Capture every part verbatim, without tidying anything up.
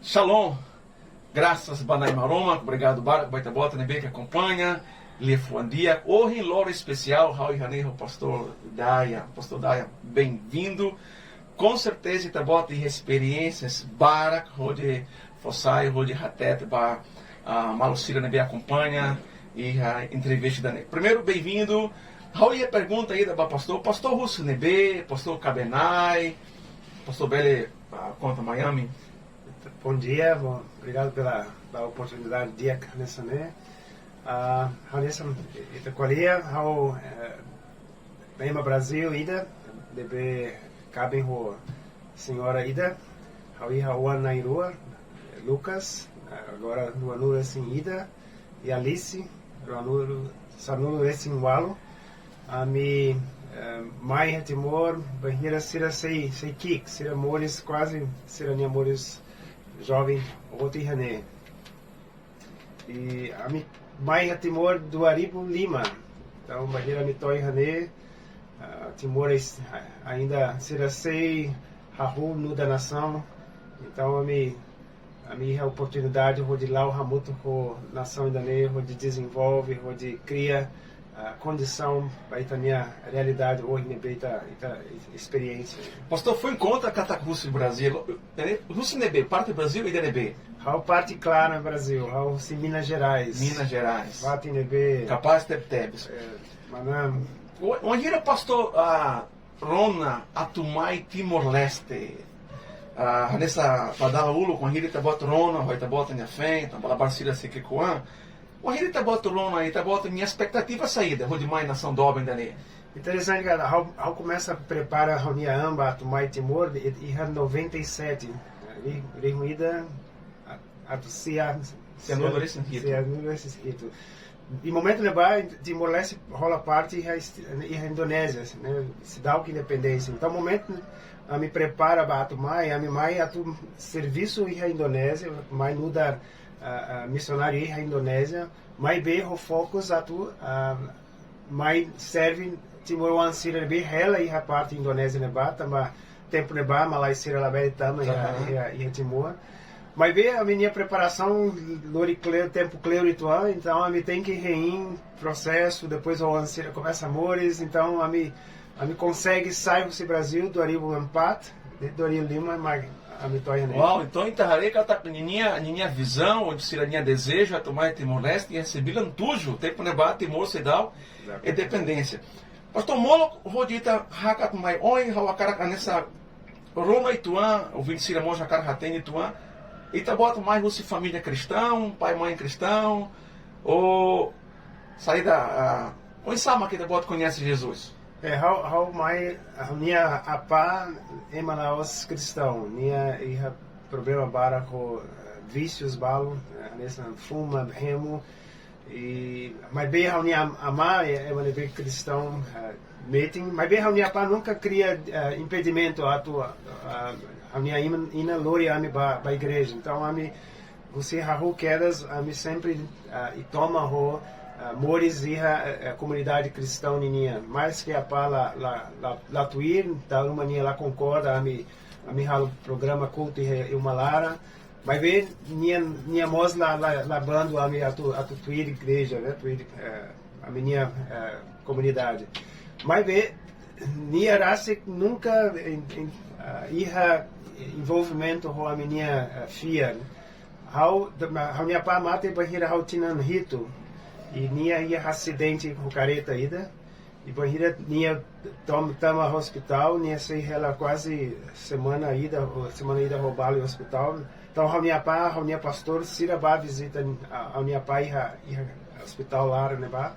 Shalom. Grasas ba Na'i Maromak, obrigadu barak ba ita-boot ne'ebé ke akompaña Liafuan Di'ak. Ohin loron espesiál, ha'u iha ne'e ho Pastór Dayan. Pastór Dayan, bem-vindo. Com certeza ita-boot iha esperiénsias barak hodi fó sai, hodi hatete ba, ah, maluk sira ne'ebé akompaña iha entrevista ida-ne'e. Primeiru, bem-vindo. Ha'u iha pergunta ida ba pastór. Pastór husi ne'ebé, pastór Kabenai, pastór bele, ah, konta mai ami. Bom dia, bom, obrigadu pela, pela oportunidade di'ak hanesan ne'e. Ah, hanesan ita ko'alia, ha'u, eh, ema Brazil ida, ne'ebé kaben ho señora ida, ha'u iha oan na'in-rua, Lucas, eh, agora ruanulu-resin-ida, i Alice, ruanulu, sanulu-resin-ualu. Ami, eh, mai iha Timor, bainhira sira sei, sei ki'ik, sira moris kuaze, sira-nia moris joven, hotu iha ne'e. I ami mai iha Timor dua ribu lima. Entaun, bainhira ami to'o iha ne'e, ah, Timor es-, ainda sira sei hahú nu'udar nasaun. Entaun, ami, ami iha oportunidade hodi la'o hamutuk ho nasaun ida-ne'e, hodi dezenvolve, hodi kria, ah, kondisaun ba ita-nia realidade ohin ne'ebé ita, ita esperiénsia. Pastór, foin konta katak husi Brazil, eh, husi ne'ebé, parte Brazil ida-ne'ebé? Ha'u parte klaran Brazil, ha'u husi Minas Gerais. Minas Gerais. Parte ne'ebé. Kapás tebetebes. Eh, mana. Wa-, wainhira pastór, ah, rona atu mai Timor-Leste. Ah, hanesan ba dala uluk, wainhira ita-boot rona, ho ita-boot nia feen, tanba labarik sira sei ki'ik-oan. Wainhira ita-boot rona, ita-boot nia espetativa saida, hodi mai nasaun doben ida-ne'e? Interesante, katak ha'u, ha'u komesa prepara ha'u-nia an ba atu mai Timor, i, iha noventa e sete. Ri-, rihun ida, a-, atus sia, sianulu-resin-hitu. Sianulu-resin-hitu. I momentu ne'ebá, Timor-Leste hola parte iha est-, iha Indonézia, ne'e, seidauk independénsia. Entaun, momentu ami prepara ba atu mai, ami mai atu servisu iha Indonézia, mai nu'udar, ah, ah, misionáriu iha Indonézia, maibé ho fokus atu, ah, mai serve timoroan sira ne'ebé hela iha parte Indonézia ne'ebá, tanba tempu ne'ebá malae sira labele tama iha, Aham. iha, iha Timor. Maibé ami-nia preparasaun lori kleur, tempu kleur uitoan, entaun ami tenke hein prosesu, depois oan sira komesa moris, entaun ami, ami konsege sai husi Brazil dua ribu empat, dua ribu lima, mai ami to'o iha ne'e. Uau, entaun ita haree katak ninia, ninia vizaun, ou sira-nia dezeju atu mai Timor-Leste, iha sembilan tujuh, tempu ne'ebá Timor seidauk Exato. independénsia. Pastór, molok hodi ita hakat mai oin, ha'u hakarak hanesan rona uitoan, ouvinte sira mós hakarak hatene uitoan. Ita-boot mai husi família kristaun, pai-mãe kristaun, ou saida, ah, oinsá mak ita-boot koñese Jesus? Eh, ha'u, ha'u mai, ha'u-nia apá ema la'ós kristaun, nia iha problema barak ho, eh, vísius balu, eh, hanesan fuma, hemu, i, maibé ha'u-nia am-, amá, eh, ema ne'ebé kristaun, eh, metin, maibé ha'u-nia apá nunka kria, eh, impedimentu atu, eh, ha'u-nia inan, inan lori ami ba, ba igreja. Entaun, ami, husi hahú kedas, ami sempre, ah, i toma ho, ah, moris iha, eh, eh, komunidade kristaun ninian. Maske apá la, la, la, la tuir, dala ruma nia la konkorda, ami, ami halo programa kultu iha, iha uma laran. Maibé nia, nia mós la, la, la bandu ami atu, atu tuir igreja, ne'e? Tuir, eh, ami-nia, eh, komunidade. Maibé nia rasik nunka en-, en-, ah, iha envolvimentu ho ami-nia, ah, fiar. Ha'u, ha'u-nia apá mate bainhira ha'u tinan hitu. I nia iha asidente ho karreta ida. I bainhira nia tom-, tama ospitál, nia sei hela kuaze semana ida, ou semana ida ho balu iha ospitál. Entaun, ha'u-nia apá, ha'u-nia pastór, sira bá vizita, ah, ha'u-nia apá iha, iha ospitál laran ne'ebá.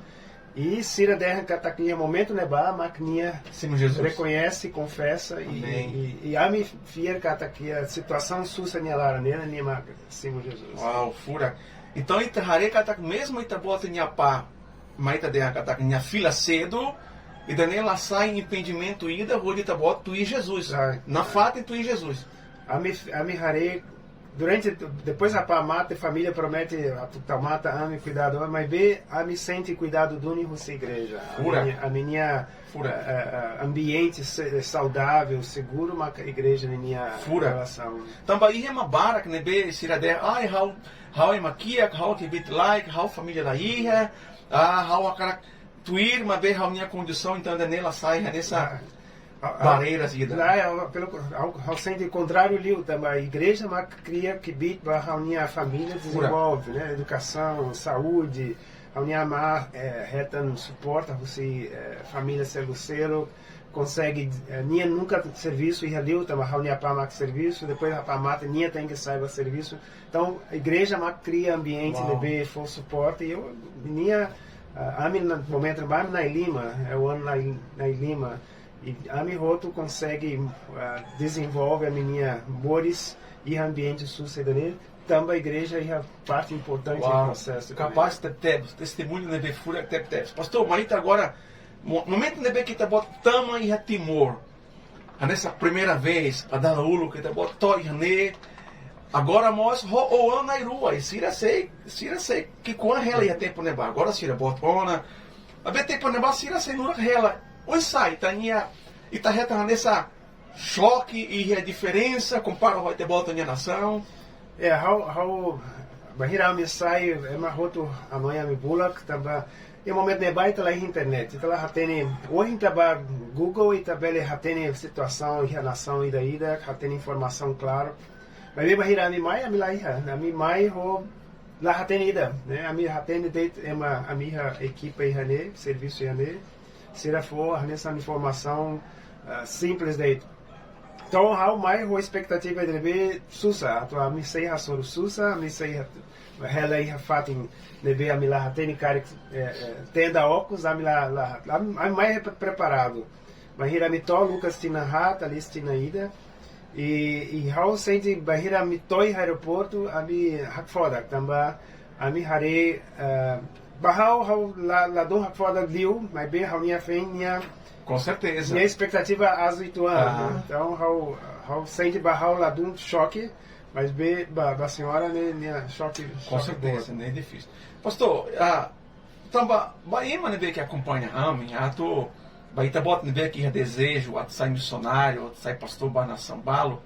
I sira dehan katak iha momentu ne'ebá mak nia Simu Jesus. rekoñese, konfesa i, Amen. i, i ami fiar katak iha situasaun susar nia laran ne'e, nia mak simu Jesus. Uau, furak. Entaun, ita haree katak mezmu ita-boot nia apá, mai ita dehan katak nia fila sedu, ida-ne'e la sai impedimentu ida hodi ita-boot tuir Jesus. Ah, Nafatin tuir Jesus. Ami, ami haree Durante, depois apá mate, família promete atu tau matan ami, kuidadu, maibé ami sente kuidadu duni husi igreja. Ami, ami-nia, eh, eh, eh, ambiente se-, saudavel, seguru, maka igreja ninia relasaun. Tanba iha ema barak ne'ebé sira dehan, ai, ha'u, ha'u ema kiak, ha'u kbiit-laek, ha'u família la iha, ah, ha'u hakarak tuir, maibé ha'u-nia kondisaun, entaun, ida-ne'e la sai hanesan barreiras ida. Lae, ha'u, pelo, ha'u, ha'u sente kontráriu liu, tanba igreja mak kria kbiit ba ha'u-nia família dezenvolve, ne'e? Edukasaun, saúde, ha'u-nia amá, eh, hetan suporta husi, eh, família seluk-seluk, konsege, eh, nia nunka servisu iha li'ur, tanba ha'u-nia apá mak servisu, depois apá mate, nia tenke sai ba servisu. Entaun, igreja mak kria ambiente ne'ebé fó suporte, i ha'u, nia, ah, ami iha momentu ne'ebá ami na'in-lima, eh, oan na'in-, na'in-lima. I ami hotu konsege, ah, dezenvolve ami-nia moris iha ambiente susedu ne'e, tanba igreja iha parte importante iha prosesu. Kapás tebes, testemuñu ne'ebé furak tebes. Pastór, mai ita agora, mo-, momentu ne'ebé ke ita-boot tama iha Timor, hanesan primeira vez, a dala uluk ke ita-boot to'o iha ne'e, agora mós ho oan na'in-rua, i sira sei, sira sei ki'ikoan hela iha tempu ne'ebá, agora sira boot ona, maibé tempu ne'ebá sira sei nurak hela. Oinsá ita-nia, ita hetan hanesan xoke iha diferensa kompara ho ita-boot nia nasaun? Eh, ha'u, ha'u, bainhira ami sai, ema hotu hanoin ami bulak, tanba iha momentu ne'ebá ita la iha internet, ita la hatene, ohin ita bá Google, ita bele hatene situasaun iha nasaun ida-idak, hatene informasaun klaru. Maibé bainhira ami mai, ami la iha, ami mai ho la hatene ida, ne'e? Ami hatene de'it ema, ami iha ekipa iha ne'e, servisu iha ne'e, sira fó hanesan informasaun, ah, simples de'it. Entaun, ha'u mai ho espetativa ne'ebé susar, atu ami sei hasoru susar, ami sei ha-, hela iha fatin ne'ebé ami la hatene karik, eh, eh, tenda okos, ami la, la, ami, ami mai pre-, preparadu. Bainhira ami to'o, Lucas tinan haat, Thalys tinan ida. I, i ha'u sente bainhira ami to'o iha aeroportu, ami hakfodak, tanba ami haree, eh, ba ha'u, ha'u la, ladún hakfodak liu, maibé ha'u-nia feen nia, com certeza, nia espetativa aas uitoan. Aham. Entaun, ha'u, ha'u sente ba ha'u ladún xoke, maibé ba, ba señora ne'e, nia xoke, com certeza, boot. Ne'e difisil. Pastór, ah, tanba, ba ema ne'ebé ke akompaña ami, atu, ba ita-boot ne'ebé ke iha dezeju atu sai misionáriu, atu sai pastór ba nasaun balu,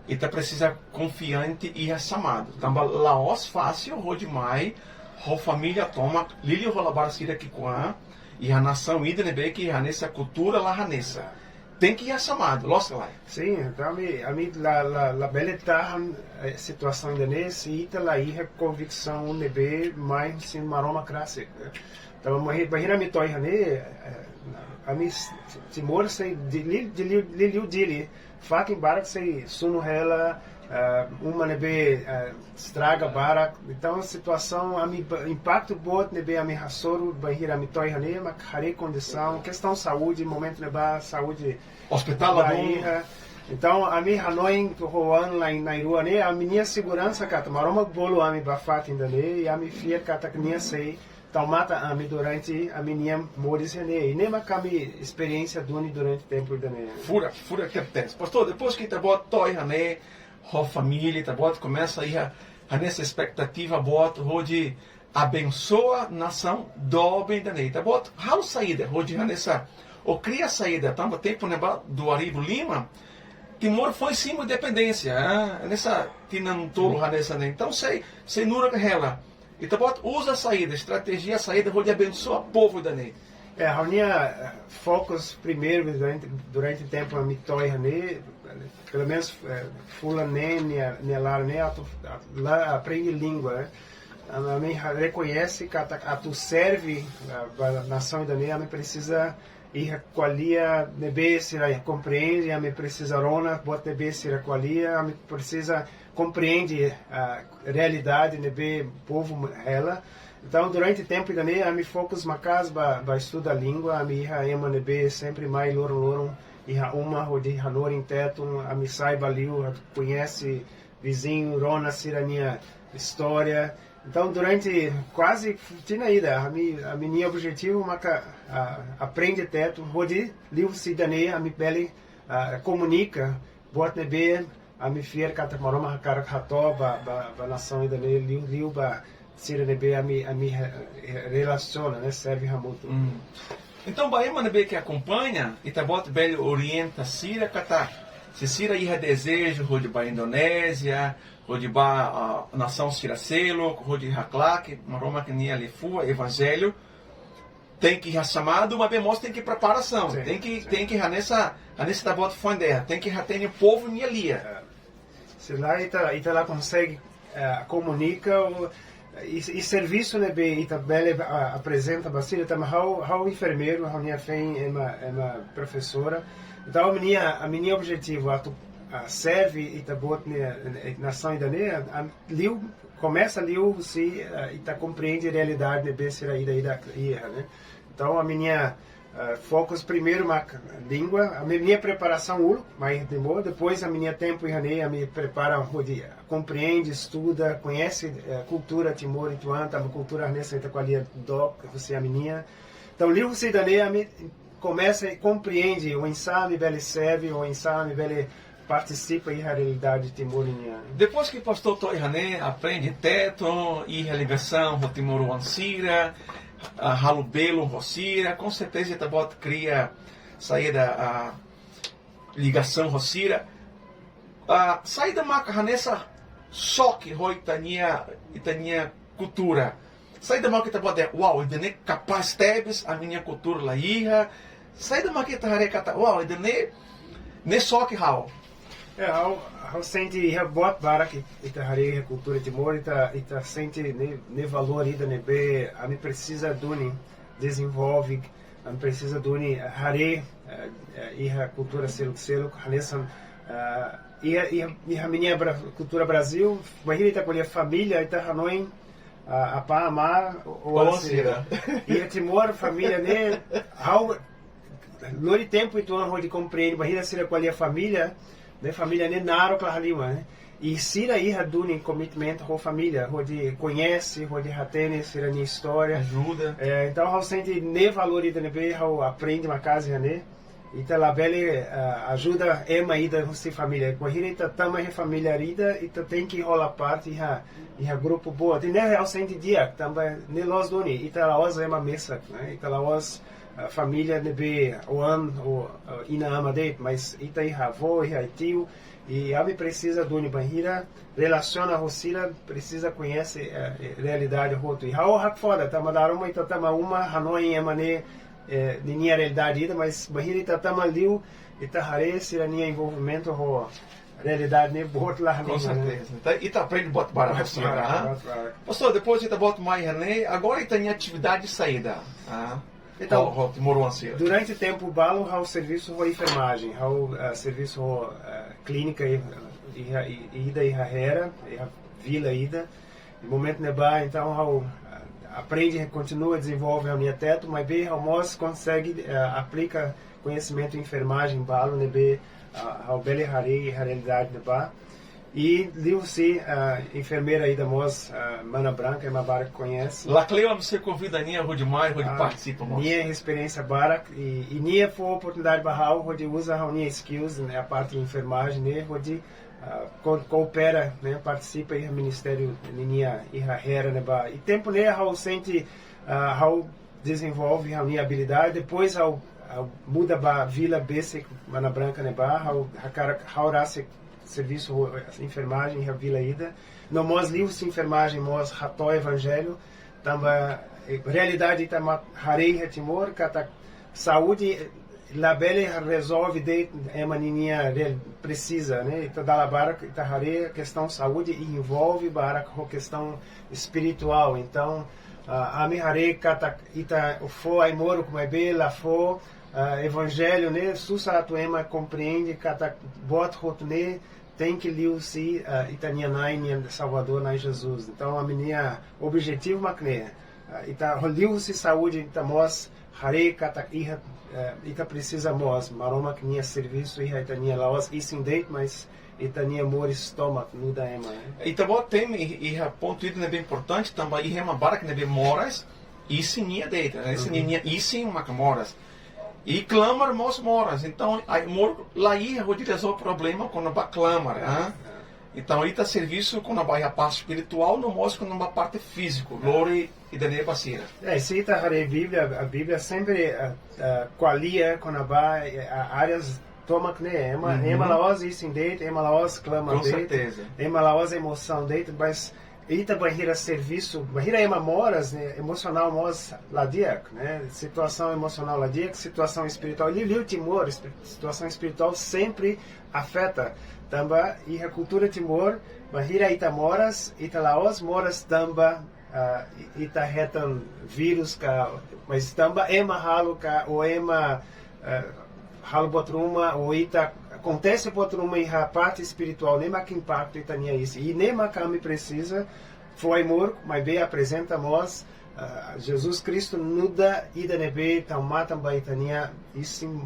ita presiza konfiante iha xamadu. Tanba la'ós fasil hodi mai ho família tomak liuliu ho labarik sira ki'ikoan iha nasaun ida ne'ebé ke hanesan kultura la hanesan. Tenke iha xamadu, loos ka lae? Sin, entaun ami, ami la, la, labele tahan, eh, situasaun ida-ne'e se ita la iha konviksaun ne'ebé mai husi Maromak rasik, ne'e? Entaun, bainhira, bainhira ami to'o iha ne'e, eh, ami s-, Timor sei di-, li-, di-, li-, liuliu Dili, fatin barak sei sunu hela, eh, uma ne'ebé, eh, estraga barak. Entaun, situasaun, ami ba-, impaktu boot ne'ebé ami hasoru bainhira ami to'o iha ne'e, mak haree kondisaun, kestaun saúde, momentu ne'ebá saúde, ospitál la iha. Entaun, ami hanoin ho oan na'in-rua ne'e, ami-nia seguransa katak Maromak bolu ami ba fatin ida-ne'e, i ami fiar katak nia sei tau matan ami durante ami-nia moris iha ne'e. I ne'e mak ami esperiénsia duni durante tempu ida-ne'e. Furak, furak tebes. Pastór, depois ke ita-boot to'o iha ne'e, ho família, ita-boot komesa iha, hanesan espetativa boot hodi abensoa nasaun doben ida-ne'e. Ita-boot halo saida hodi hanesan, ou kria saida, tanba tempu ne'ebá dua ribu lima, Timor foin simu independénsia, eh? Hanesan tinan tolu hanesan ne'e. Entaun, sei, sei nurak hela. Ita-boot uza saida, estratéjia saida hodi abensoa povu ida-ne'e? Eh, ha'u-nia, eh, fokus primeiru durante, durante tempu ami to'o iha ne'e, pelumenus, eh, fulan neen nia, nia laran ne'e atu, atu la aprende língua, eh. Ami, ami ha-, rekoñese katak atu serve, eh, ba nasaun ida-ne'e, ami presiza iha ko'alia ne'ebé sira komprende, ami presiza rona buat ne'ebé sira ko'alia, ami presiza komprende, ah, realidade ne'ebé povu hela. Entaun, durante tempu ida-ne'e, ami fokus maka'as ba, ba estuda língua, ami iha ema ne'ebé sempre mai loron-loron iha uma hodi hanorin Tetun, ami sai ba li'ur, koñese viziñu, rona sira-nia istória. Entaun, durante kuaze tinan ida, ami, ami-nia objetivu maka, ah, aprende Tetun, hodi liuhusi ida-ne'e ami bele, ah, komunika buat ne'ebé ami fiar katak Maromak hakarak hato'o ba, ba, ba nasaun ida-ne'e liu, liu ba sira ne'ebé ami, ami, eh, relasiona, ne'e, serve hamutuk. Entaun, ba ema ne'ebé ke akompaña, Ita-Boot bele orienta sira katak, se sira iha dezeju hodi ba Indonézia, hodi ba, ah, nasaun sira seluk, hodi haklaken Maromak nia liafuan, evanjellu, tenke iha xamadu, maibé mós tenke preparasaun. Sin, tenke, sin. Tenke hanesan, hanesan Ita-Boot foin dehan, tenke hatene povu nia lian. Eh, se lae ita, ita la konsege, eh, komunika, ou, i, i servisu ne'ebé ita bele, ah, aprezenta ba sira, tanba ha'u, ha'u enfermeiru, ha'u-nia feen ema, ema profesora. Entaun, ami-nia, ami-nia objetivu atu, ah, serve Ita-Boot nia, eh, nasaun ida-ne'e, ah, liu, komesa liu husi, eh, ita komprende realidade ne'ebé sira ida-idak iha, ne'e. Entaun, ami-nia, eh, fokus primeiru mak língua, ami-nia preparasaun uluk mai Timor, depois ami-nia tempu iha ne'e, ami prepara hodi komprende, estuda, koñese, eh, kultura timoroan, tanba kultura hanesan ita ko'alia dook, husi ami-nia. Entaun, liu husi ida-ne'e, ami komesa komprende oinsá ami bele serve, oinsá ami bele partisipa iha realidade Timor nian. Depois ke pastór to'o iha ne'e, aprende Tetun, iha ligasaun ho timoroan sira, ah, halo belun ho sira, com certeza Ita-Boot kria saida, ah, ligasaun ho sira. Ah, saida maka hanesan xoke ho ita-nia, ita-nia kultura. Saida maka Ita-Boot dehan, uau, ida-ne'e kapás tebes, ami-nia kultura la iha. Saida maka ita haree katak, uau, ida-ne'e, ne'e xoke ha'u. Eh, ha'u, ha'u sente iha buat barak ke ita haree iha kultura Timor, ita, ita sente ne'e, ne'e valór ida ne'ebé ami presiza duni, dezenvolve, ami presiza duni, eh, haree, eh, eh, iha kultura seluk-seluk, hanesan, eh, iha, iha, iha ami-nia Bra-, kultura Brazíl, bainhira ita ko'alia família, ita hanoin, ah, apá, amá, ou, ou oan sira. Iha Timor, família ne'e, ha'u lori tempu uitoan hodi komprende, bainhira sira ko'alia família, ne'e família ne'e naruk la halimar, ne'e. I sira iha duni komitmentu ho família, hodi koñese, hodi hatene sira-nia istória. Ajuda. Eh, entaun, ha'u sente ne'e valór ida ne'ebé ha'u aprende maka'as iha ne'e. Ita labele, ah, ajuda ema ida husi família. Bainhira ita tama iha família ida, ita tenke hola parte iha, iha grupu boot. I ne'e ha'u sente di'ak, tanba ne'e loos duni, ita la'ós ema mesak, ne'e? Ita la'ós, ah, família ne'ebé oan ou, ah, inan-aman de'it, mas ita iha avó, iha tiu, i ami presiza duni bainhira relasiona ho sira, presiza koñese, eh, eh, realidade hotu. I ha'u hakfodak, tanba dala ruma ita tama uma, hanoin ema ne'e, eh, ninia realidade ida, mas bainhira ita tama liu, ita haree sira-nia envolvimentu ho realidade ne'e boot la halimar, ne'e? Com certeza. Entaun, ita aprende buat barak ho sira, ah? Buat barak. Pastór, depois Ita-Boot mai iha ne'e, agora ita-nia atividade saida, ah? Entaun, ho, ho timoroan sira. Durante tempu balu, ha'u servisu ho enfermajen, ha'u, eh, servisu ho, eh, klínika i, i, i ida iha Hera, iha vila ida. I momentu ne'ebá, entaun, ha'u, eh, aprende, kontinua dezenvolve ha'u-nia Tetun, maibé ha'u mós konsege, eh, aplika koñesimentu enfermajen balu ne'ebé, ah, ha'u bele haree iha realidade ne'ebá. I liuhusi, ah, enfermeira ida mós, ah, mana Branca, ema barak koñese. Lakleur, ami sei konvida nia hodi mai, hodi, ah, partisipa mós. Nia esperiénsia barak i, i nia fó oportunidade ba ha'u hodi uza ha'u-nia skills, ne'e, iha parte enfermajen, ne'e, hodi, ah, ko-, koopera, ne'e, partisipa iha ministériu nian iha Hera ne'ebá. I tempu ne'e ha'u sente, ah, ha'u dezenvolve ha'u-nia abilidade. Depois ha'u, ha'u muda ba vila besik, mana Branca ne'ebá, ha'u hakarak ha'u rasik servisu ho enfermajen iha vila ida. No mós liuhusi enfermajen mós hato'o evanjellu, tanba, eh, realidade ita mak haree iha Timor, katak saúde, eh, labele rezolve de'it ema ninia real-, presiza, ne'e? Ita dala barak, ita haree kestaun saúde i envolve barak ho kestaun espirituál. Entaun, ah, ami haree katak ita fó ai-moruk, maibé la fó, ah, evanjellu, ne'e? Susar atu ema komprende katak buat hotu ne'e tenke liuhusi, ah, ita-nia Na'i, nia Salvadór, Na'i Jesus. Entaun, ami-nia objetivu mak ne'e. Ah, ita, liuhusi saúde, ita mós haree katak iha, eh, ita presiza mós Maromak nia servisu iha ita-nia, la'ós isin de'it, mas ita-nia moris tomak nu'udar ema, ne'e? Ita-Boot temi i-, iha pontu ida ne'ebé importante, tanba iha ema barak ne'ebé moras isin nian de'it, ne'e? Isin, uhum, ninia isin maka moras. I klamar mós moras. Entaun, ai-moruk la iha hodi rezolve problema kona-ba klamar, ah? Entaun, ita servisu kona-ba iha parte espirituál, no mós kona-ba parte fíziku. Lori ida-ne'e ba sira. É, se ita haree Bíblia, a Bíblia sempre, ah, ah, ko'alia kona-ba, eh, a áreas tomak ne'e, ema, ema la'ós isin de'it, ema la'ós klamar de'it, ema la'ós emosaun de'it, mas ita bainhira servisu, bainhira ema moras, ne'e, emosionál mós la di'ak, ne'e? Situasaun emosionál la di'ak, situasaun espirituál, liuliu Timor, espi-, situasaun espirituál sempre afeta. Tanba iha kultura Timor, bainhira ita moras, ita la'ós moras tanba, ah, i-, ita hetan vírus ka, mas tanba ema halo ka, ou ema, eh, halo buat ruma, ou ita akontese buat ruma iha parte espirituál, ne'e mak impaktu ita-nia isin. I ne'e mak ami presiza fó ai-moruk, maibé aprezenta mós, ah, Jesus Kristu nu'udar ida ne'ebé tau matan ba ita-nia isin,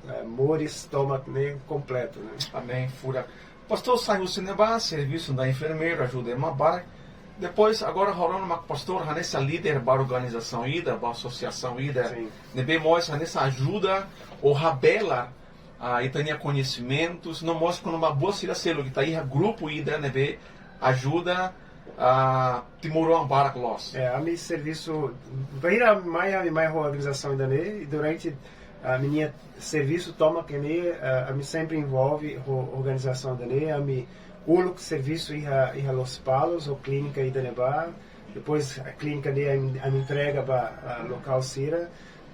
eh, moris tomak ne'e kompletu, ne'e? Amen, furak. Pastór sai husi ne'ebá, servisu nu'udar enfermeiru, ajuda ema barak. Depois, agora ha'u mak pastór, hanesan líder ba organizasaun ida, ba asosiasaun ida. Sin. Ne'ebé mós hanesan ajuda ou habelar, ah, ita-nia koñesimentus, no mós kona-ba buat sira seluk, ita iha grupu ida ne'ebé ajuda, ah, timoroan barak loos. É, ami servisu, bainhira mai, ami mai ho organizasaun ida-ne'e, i durante, ah, ami-nia servisu tomak ne'e, ah, ami sempre envolve ho organizasaun ida-ne'e, ami uluk servisu iha, iha Lospalos, ho klínika ida ne'ebá, depois klínika ne'e ami, ami entrega ba, ah, lokál sira,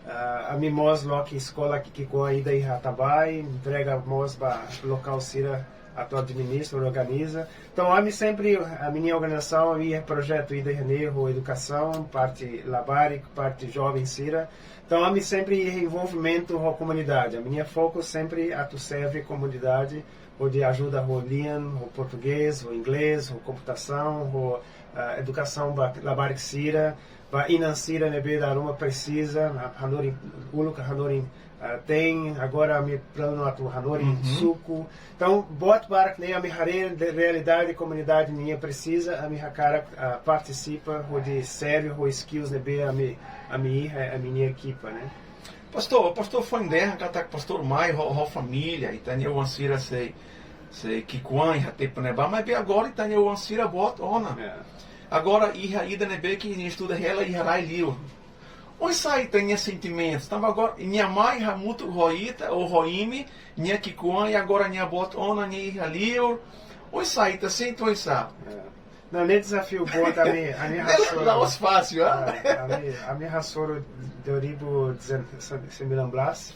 ah, ami mós loke eskola ki-, ki'ikoan ida iha Atabae, entrega mós ba lokál sira atu administra, organiza. Entaun, ami sempre, ami-nia organizasaun, ami iha projetu ida iha ne'e, ho edukasaun, parte labarik, parte joven sira. Entaun, ami sempre iha envolvimentu ho komunidade. Ami-nia foku sempre atu serve komunidade, hodi ajuda ho lian, ho portugés, ho inglés, ho komputasaun, ho, ah, edukasaun ba labarik sira, ba inan sira ne'ebé dala ruma presiza, ha-, hanorin, uluk hanorin, ah, te'in, agora ami planu atu hanorin suku. Entaun, buat barak ne'e ami haree realidade komunidade nian presiza, ami hakarak, ah, partisipa, hodi serve, ho skills ne'ebé ami, ami iha, ami-nia ekipa, ne'e? Pastór, pastór foin dehan katak pastór mai ho, ho família, ita-nia oan sira sei, sei ki'ikoan iha tempu ne'ebá, maibé agora ita-nia oan sira boot ona. É. Agora iha ida ne'ebé ke nia estuda hela iha rai liur. Oinsá ita-nia sentimentus? Tanba agora nia mai hamutuk ho ita, ou ho imi, nia ki'ikoan, i agora nia boot ona, nia iha liur. Oinsá ita sente oinsá? É. Não, ne'e dezafiu boot, ami, ami hasoru. La'ós fásil, ah? Ah, ami, ami hasoru dua ribu sembilan belas.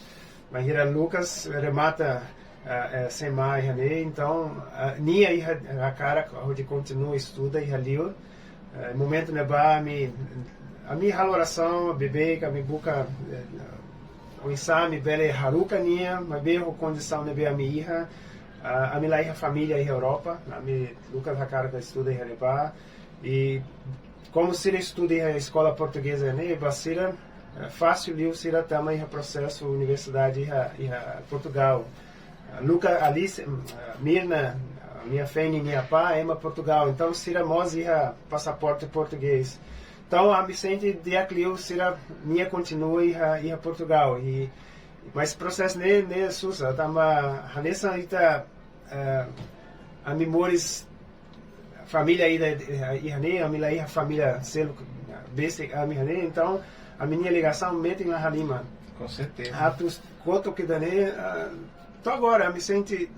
Bainhira Lucas remata, ah, eh, SMA iha ne'e, entaun, ah, nia iha hakarak hodi kontinua estuda iha liur. Eh, momentu ne'ebá ami, ami halo orasaun, beibeik, ami buka, eh, oinsá ami bele haruka nia, maibé ho kondisaun ne'ebé ami iha, ah, ami la iha família iha Europa, ami, Lucas hakarak estuda iha ne'ebá, i komu sira estuda iha eskola portugeza ne'e, ba sira, eh, fasil liu sira tama iha prosesu universidade iha, iha Portugal. Lucas, Alice, mm, Mirna, nia feen, nia apá, ema Portugal. Entaun, sira mós iha pasaporte portugés. Entaun, ami sente di'ak liu sira-nia kontinua iha, iha Portugal. I, mas prosesu ne'e, ne'e susar, tanba hanesan ita, eh, ami moris família ida, eh, iha ne'e, ami la iha família seluk besik ami iha ne'e, entaun, ami-nia ligasaun metin la halimar. Com certeza. Atu kotuk ida-ne'e, ah, to'o agora, ami sente, eh,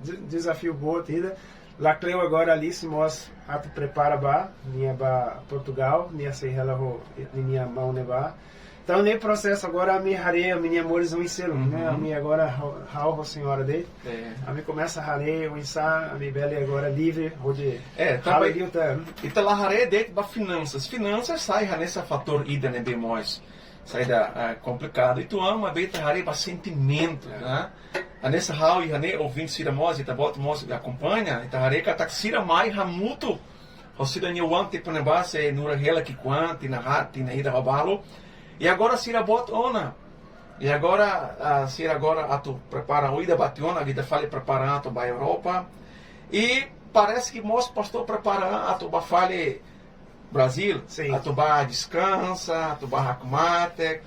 de-, dezafiu boot ida. Lakleur agora Alice mós atu prepara ba, nia ba Portugal, nia sei hela ho ninia maun ne'ebá. Entaun, ne'e prosesu agora ami haree, ami-nia moris oin seluk, ne'e? Uhum. Ami agora ha'u, ha'u ho señora de'it. É. Ami komesa haree oinsá ami bele agora livre, hodi... É, halo tanba liután. Ita la haree de'it ba finansas. Finansas sai hanesan fatór ida ne'ebé mós saida, ah, komplikadu. Entaun, maibé ita haree ba sentimentu, é, ne'e? Hanesan ha'u iha ne'e, ouvinte sira mós, ita-boot mós akompaña, ita haree katak sira mai hamutuk ho sira-nia oan tempu ne'ebá, sei nura hela ki'ikoan, tinan haat, tinan ida ho balu. I agora sira boot ona. I agora, ah, sira agora atu prepara, ohin ida bati ona, ida fali prepara atu ba Europa. I parese ke mós pastór prepara atu ba fali Brazil, sin, atu ba deskansa, atu ba hakmatek.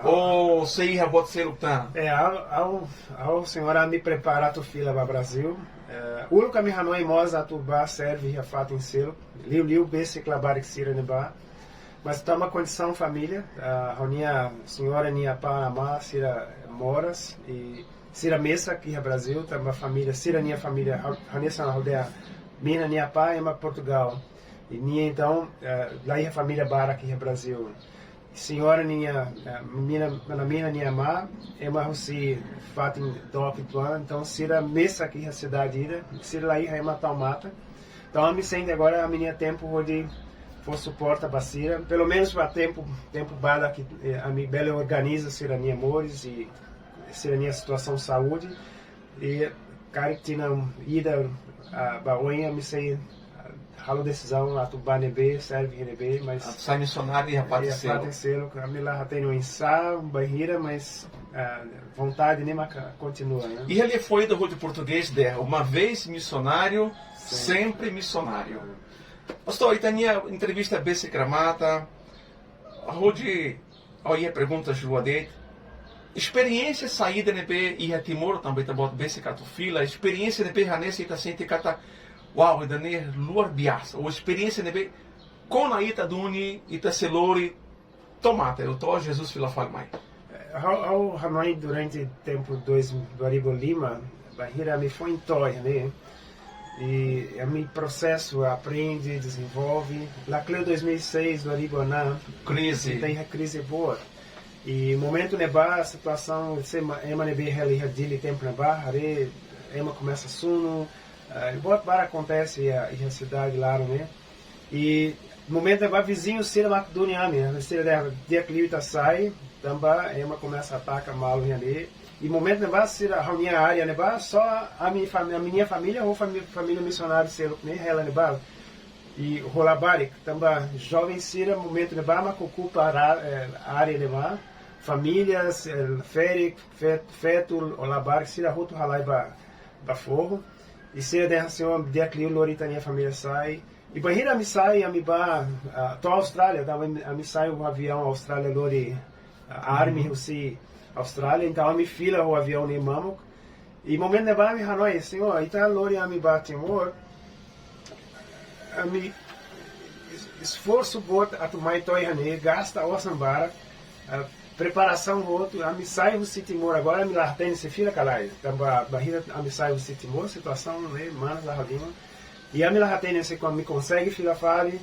Ou sei iha buat seluk tan? É, ha'u, ha'u, ha'u, señora, ami prepara atu fila ba Brazil. É, uluk ami hanoin mós atu bá serve iha fatin seluk. Liuliu besik labarik sira ne'ebá. Mas tanba kondisaun família, ah, ha'u-nia señora nia apá, amá sira moras, i sira mesak iha Brazil, tanba família, sira-nia família, ha'u, hanesan ha'u dehan, mina nia apá ema Portugal. I nia entaun, eh, la iha família barak iha Brazil. Señora nia, eh, mina, mana mina nia amá, ema husi fatin dook uitoan, entaun sira mesak iha sidade ida, sira la iha ema tau matan. Entaun ami sente agora ami-nia tempu hodi fó suporta ba sira, pelumenus ba tempu, tempu badak, eh, ami bele organiza sira-nia moris i sira-nia situasaun saúde. I karik tinan ida, ah, ba oin ami sei, ah, halo desizaun atu bá ne'ebé, serve iha ne'ebé, mas atu sai misionáriu iha fatin seluk. Iha fatin seluk, ami la hatene oinsá, bainhira, mas, ah, vontade ne'e maka kontinua, né? Iha liafuan ida husi portugés dehan, uma vez missionário, sempre missionário. Pastór, ita-nia entrevista besik remata, hodi ha'u iha perguntas rua de'it. Esperiénsia saida ne'ebé iha Timor, tanba ita-boot besik atu fila, esperiénsia ne'ebé hanesan ita sente katak, uau, ida-ne'e luar biasa. Ou esperiénsia ne'ebé kona ita duni, ita sei lori to'o mate, ou to'o Jesus fila fali mai. Ha'u, ha'u hanoin durante tempu dois, dua ribu lima, bainhira ami foin to'o iha ne'e, i ami prosesu, aprende, dezenvolve. Lakleur dois mil e seis, dua ribu enam, krize. Ita iha krize boot. I momentu ne'ebá, situasaun, se ma-, ema ne'ebé hela iha Dili tempu ne'ebá, haree ema komesa sunu, eh, boot barak akontese iha, iha sidade laran ne'e. I momentu ne'ebá viziñu sira mak duni ami, sira dehan di'ak liu ita sai, tanba ema komesa ataka malu iha ne'e. I momentu ne'ebá sira ha'u-nia área ne'ebá, só ami fami-, ami-nia família, ho fami-, família misionáriu seluk ne'e, hela ne'ebá. I ho labarik, tanba joven sira momentu ne'ebá mak okupa ra-, eh, área ne'ebá, famílias, eh, ferik, fet-, feto, ho labarik sira hotu halai ba, ba foho. I sira dehan señór di'ak liu lori ita-nia família sai. I bainhira ami sai, ami bá, ah, to'o Austrália, tanba ami, ami sai ho aviaun Austrália lori, ah, army husi Austrália, entaun ami fila ho aviaun ne'e mamuk. I momentu ne'ebá ami hanoin, señór, ita lori ami bá Timor, ami es-, esforsu boot atu mai to'o iha ne'e, gasta osan barak, ah, preparasaun hotu, ami sai husi Timor agora, ami la hatene sei fila ka lae. Tanba bainhira ami sai husi Timor, situasaun ne'e manas la halimar. I ami la hatene se ami konsege fila fali,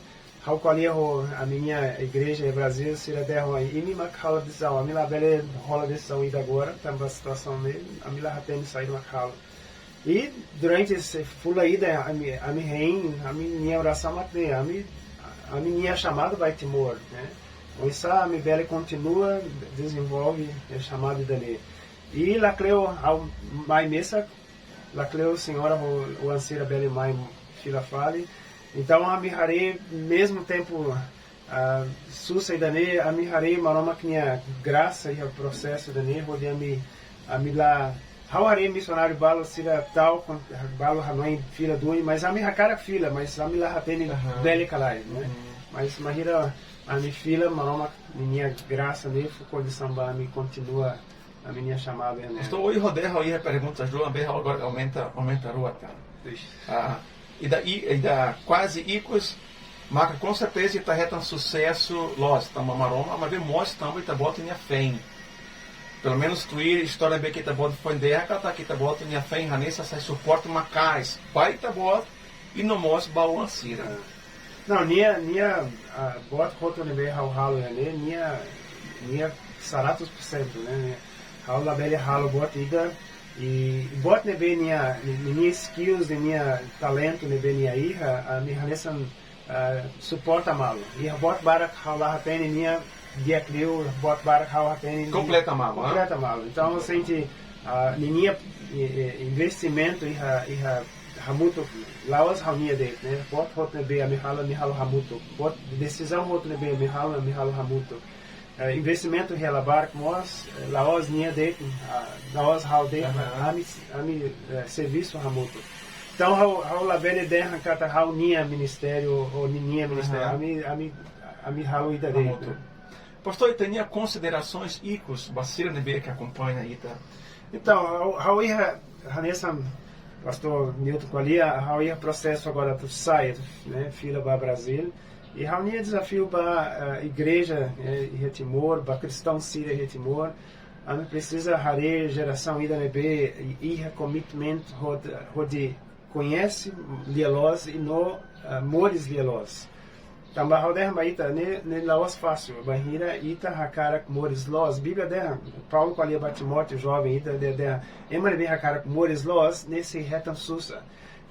ha'u ko'alia ho ami-nia igreja iha Brazil, sira dehan imi mak halo desizaun, ami labele hola desizaun ida agora, tanba situasaun ne'e, ami la hatene saida mak halo. I durante esse fulan ida, ami, ami hein, ami-nia orasaun mak ne'e, ami, ami-nia xamadu ba Timor, né? Oinsá ami bele kontinua dezenvolve, eh, xamadu ida-ne'e. I lakleur ha'u mai mesak, lakleur señora ho oan sira bele mai fila fali. Entaun, ami haree, mezmu tempu, ah, susar ida-ne'e, ami haree Maromak nia grasa iha prosesu ida-ne'e, hodi ami, ami la, ha'u haree misionáriu balu sira tau, kon-, balu hanoin fila duni, mas ami hakarak fila, mas ami la hatene bele ka lae, né? Mas bainhira ami fila, Maromak ninia grasa ne'e fó kondisaun ba ami kontinua ami-nia xamadu, né? Entaun, ohin ha'u dehan, ha'u iha perguntas rua, maibé ha'u agora aumenta, aumenta rua tan. Ixi. Ah, ida i-, ida kuaze ikus, maka konserteza ita hetan susesu loos, tanba Maromak, maibé mós tanba ita-boot nia feen. Pelumenus tuir istória ne'ebé ita-boot foin dehan, katak ita-boot nia feen hanesan sai suporte maka'as ba ita-boot, i no mós ba oan sira. Não, nia, nia, ah, buat hotu ne'ebé ha'u halo iha ne'e, nia, nia seratus percento, né? Nia, ha'u labele halo buat ida, i buat ne'ebé nia, ni-, nia skills, nia talentu ne'ebé nia iha, ami hanesan, ah, suporta malu. Iha buat barak ha'u la hatene nia di'ak liu, buat barak ha'u hatene nia kompleta malu, ah? Kompleta malu. Entaun, sente, ah, ninia, eh, eh, investimentu iha, iha hamutuk, la'ós ha'u-nia de'it, né? Buat hotu ne'ebé ami halo, ami halo hamutuk. Buat desizaun hotu ne'ebé ami halo, ami halo hamutuk. Eh, investimentu iha labarik mós, eh, la'ós nia de'it, ah, la'ós ha'u de'it, aham, ami, ami, eh, servisu hamutuk. Entaun, ha'u, ha'u labele dehan katak ha'u-nia ministériu, ou ninia ministériu, aham, ami, ami, ami halo ida de'it, hamutuk, né? Pastór, ita-nia konsiderasoens ikus ba sira ne'ebé ke akompaña ita? Entaun, ha'u, ha'u iha, hanesan Pastór Newton ko'alia, ha'u iha prosesu agora atu sai, ne'e, fila ba Brazil. I ha'u-nia dezafiu ba, eh, igreja, eh, iha Timor, ba kristaun sira iha Timor, ami presiza haree jerasaun ida ne'ebé iha commitment hodi, hodi koñese lia-loos i no, eh, moris lia-loos. Tanba ha'u dehan ba ita, ne'e, ne'e la'ós fásil, bainhira ita hakarak moris loos. Bíblia dehan, Paulo ko'alia ba Timóteo, joven ida, dehan, dehan, ema ne'ebé hakarak moris loos, ne'e sei hetan susar.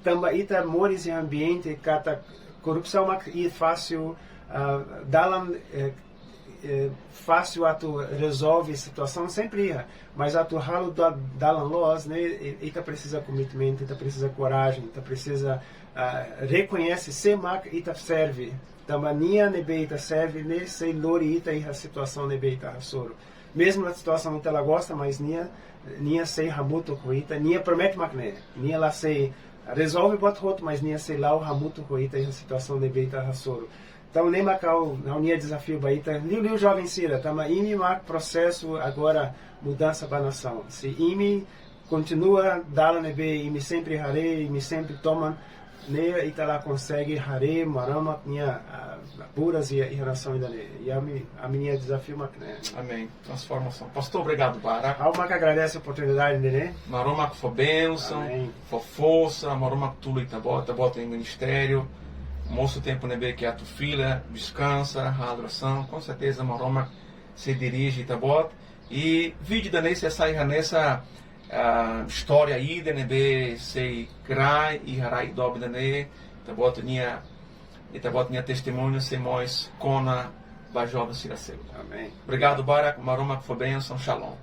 Tanba ita moris iha ambiente katak korrupsaun mak iha, fásil, ah, dalan, eh, eh, fásil atu rezolve situasaun sempre iha, mas atu halo da-, dalan loos, ne'e, i-, ita presiza commitment, ita presiza korajen, ita presiza, ah, rekoñese sé mak ita serve. Tanba nia ne'ebé ita serve, ne'e sei lori ita iha situasaun ne'ebé ita hasoru. Mezmu situasaun ita la gosta, mas nia, nia sei hamutuk ho ita, nia promete mak ne'e, nia la sei rezolve buat hotu, mas nia sei la'o hamutuk ho ita iha situasaun ne'ebé ita hasoru. Entaun, ne'e mak ha'u, ha'u-nia dezafiu ba ita, liuliu joven sira, tanba imi mak prosesu agora mudansa ba nasaun. Se imi kontinua dalan ne'ebé imi sempre haree, imi sempre toman, ne'e ita la konsege haree Maromak nia, ah, buras iha, iha nasaun ida-ne'e. I ami, ami-nia dezafiu mak ne'e. Amen. Transformasaun. Pastór, obrigadu barak. Ha'u mak agradese oportunidade ne'e. Maromak fó bensaun, Amen. Fó forsa, Maromak tulun ita-boot, ita-boot iha ministériu. Mosu tempu ne'ebé ke atu fila, deskansa, halo orasaun, com certeza Maromak sei dirije ita-boot. I vídeo ida-ne'e sei sai hanesan, ah, istória ida ne'ebé sei rai, iha rai doben ida-ne'e, ita-boot nia, ita-boot nia testemuñu sei mós kona ba joven sira seluk. Amen. Obrigadu barak, Maromak fó bensaun, shalom.